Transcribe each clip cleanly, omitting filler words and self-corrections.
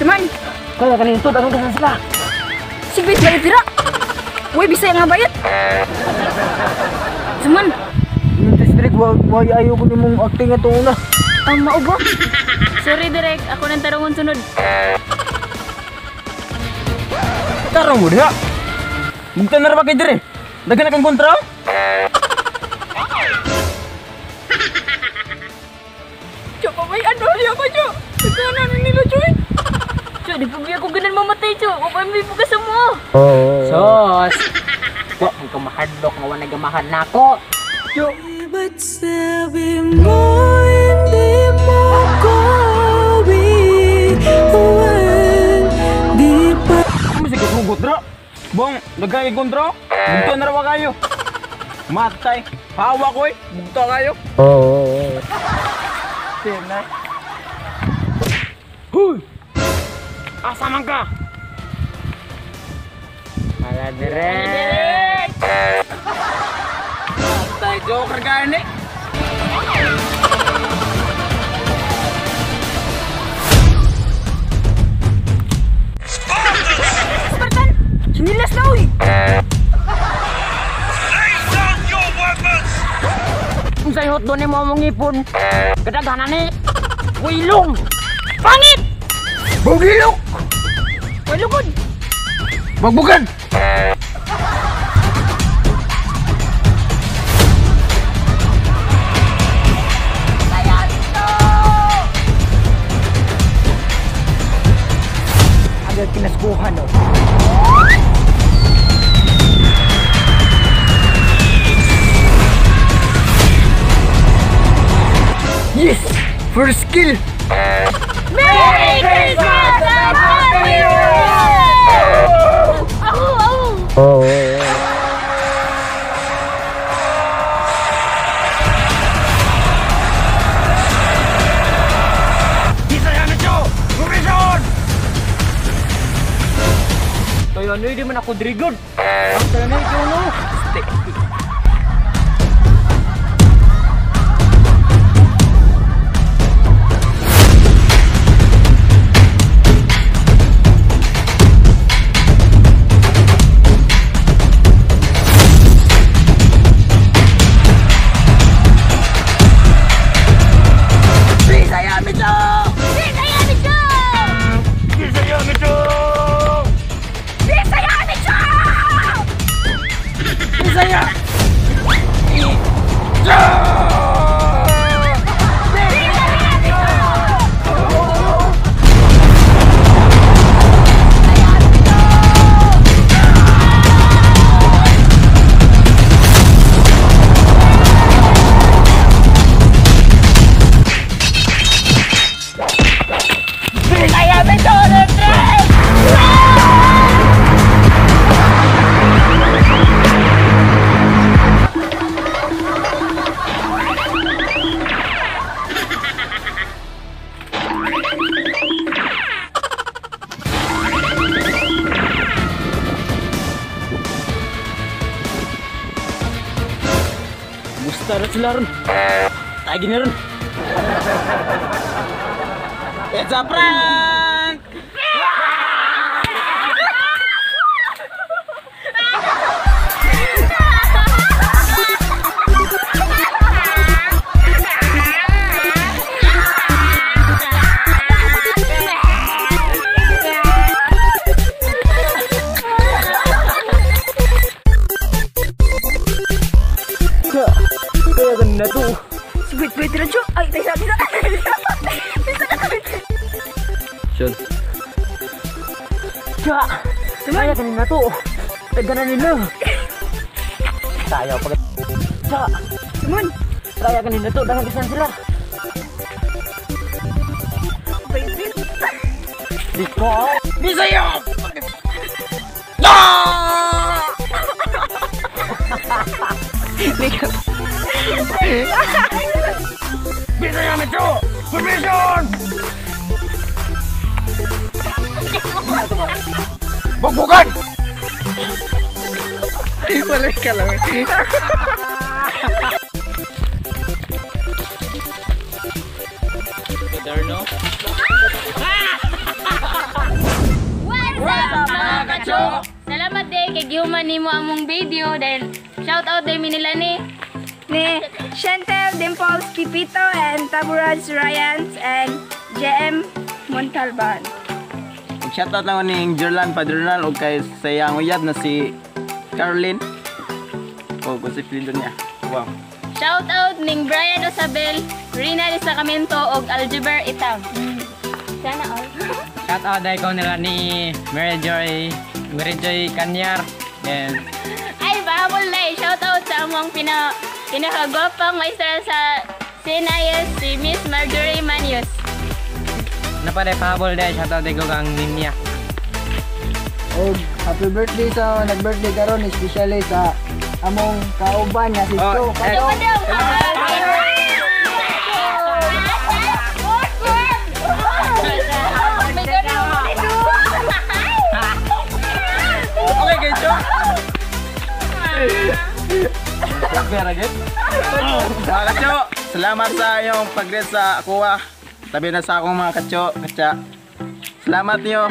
Saman! Kaya kanin ito, dagang kasan sila. Sigbit bayot dira! Uy, bisaya nga bayot! Saman! Inuntis direk, why ayaw ko nimong acting atong una. Ang maubo? Sorry direk, ako nang tarungon sunod. Tarong mo diha! Mugtan na ra ba kay dire? Dagan na kang kontra? Cho, pabay, ano? Ayaw pa, Cho! Nagkana na nila, Cho! Cho, di pa ba ako ganan mamatay, Cho? Wapay may bukas mo! Sos! Wa, ang kamahadlok nga wala nagamahan na ako! Cho! Ba't sabi mo hindi mo ko iwan? Di pa Ano sige hugot ra? Bong, dagan kay kontra? Bugto na ra ba kayo? Matay! Hawak ko eh! Bugto kayo! Sina. Huy! Asa man ka? Hala direk! Matay, joker gani! Spartan! Sinilas na, uy! Lay down your weapons! Kung sa'yo hotdog ni mo mong ipon, kadaghanan ni Wilong! Pangit! Bugilok! Uy, lugod! Bagbugan! Agad kinaskuhan, no? Yes! First kill! Merry Christmas and Happy New Year! Ahu! Ahu! Bisaya na, Cho! Permission! Tayo ano, di man ako drigod. Ang tayo na, ikaw no? Bisaya na, Cho! Bisaya ni Cho! Bisaya na, Cho! Bisaya ni Cho! Bisaya! Bisaya ni Cho! Musta rin sila ron. Tagi na ron. It's a prank! Kaya ganun na to. Wait, wait, Cho! Ay, tisa, tisa! Tisa na kami! Sean. Tsa! Kaya ganun na to. Taganan nila. Tayo pag... Tsa! Saman! Kaya ganun na to. Dagang kasan sila. Wait, wait! Di ko! Bisaya! Bisaya na, Cho! Permission! Bagbugan! Balik ka lang. Darno? day kay gihuman nimo among video dahil shout out day mi nila ni Ni Chantel Dimples Pipito and Taburaj Ryans and JM Montalban. Shoutout lang ko ni Jerlan Padernal o kay sa iyang uyab na si Caroline. O kung si Flindo niya. Wow. Shout out ning Brian Osabel, Rina de Sacramento og Algeber Itang. Sana all. Shout out dahil ko nila ni Mary Joy Kanyar. Then, Ay, bahabol na eh. Shout out sa among pinakagwapang maestra sa CNIS, si Miss Marjorie Manius. Napaday pahabol dahil shout out dahil ko kang Ninya. Og happy birthday sa nag-birthday karon, especially sa among kauban nga si Oh, Cho. eh. Padong! Okay, guys, Cho. Pera, guys. Mga katso, salamat sa iyong pag sa akuha. Tabi na sa akong mga katso, katsa. Salamat niyo.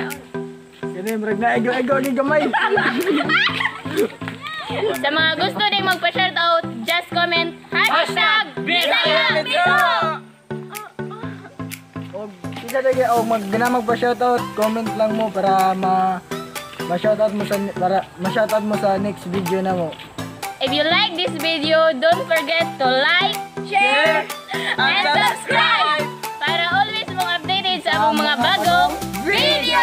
Kini murag na ego-ego ni gamay. Sa mga gusto din magpa-shoutout, just comment #BisayaBiso! Og isa dagi og mag gana magpa-shoutout, comment lang mo para ma ma-shoutout mo sa para ma-shoutout mo sa next video na mo. If you like this video, don't forget to like, share, and subscribe para always mong updated sa among mga bagong video!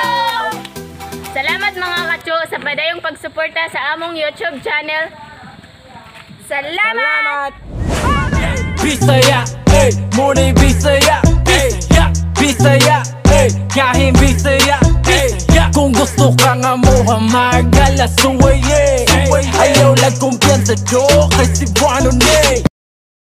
Salamat, mga katso, sa padayong pagsuporta sa among YouTube channel. Salamat! Bisaya, ey, morning Bisaya, ey, Bisaya, ey, kahin Bisaya, ey. Kung gusto ka nga mo magala, suway, ey. Ayaw lang kumpiyansa, jo, kay Cebuano, ne.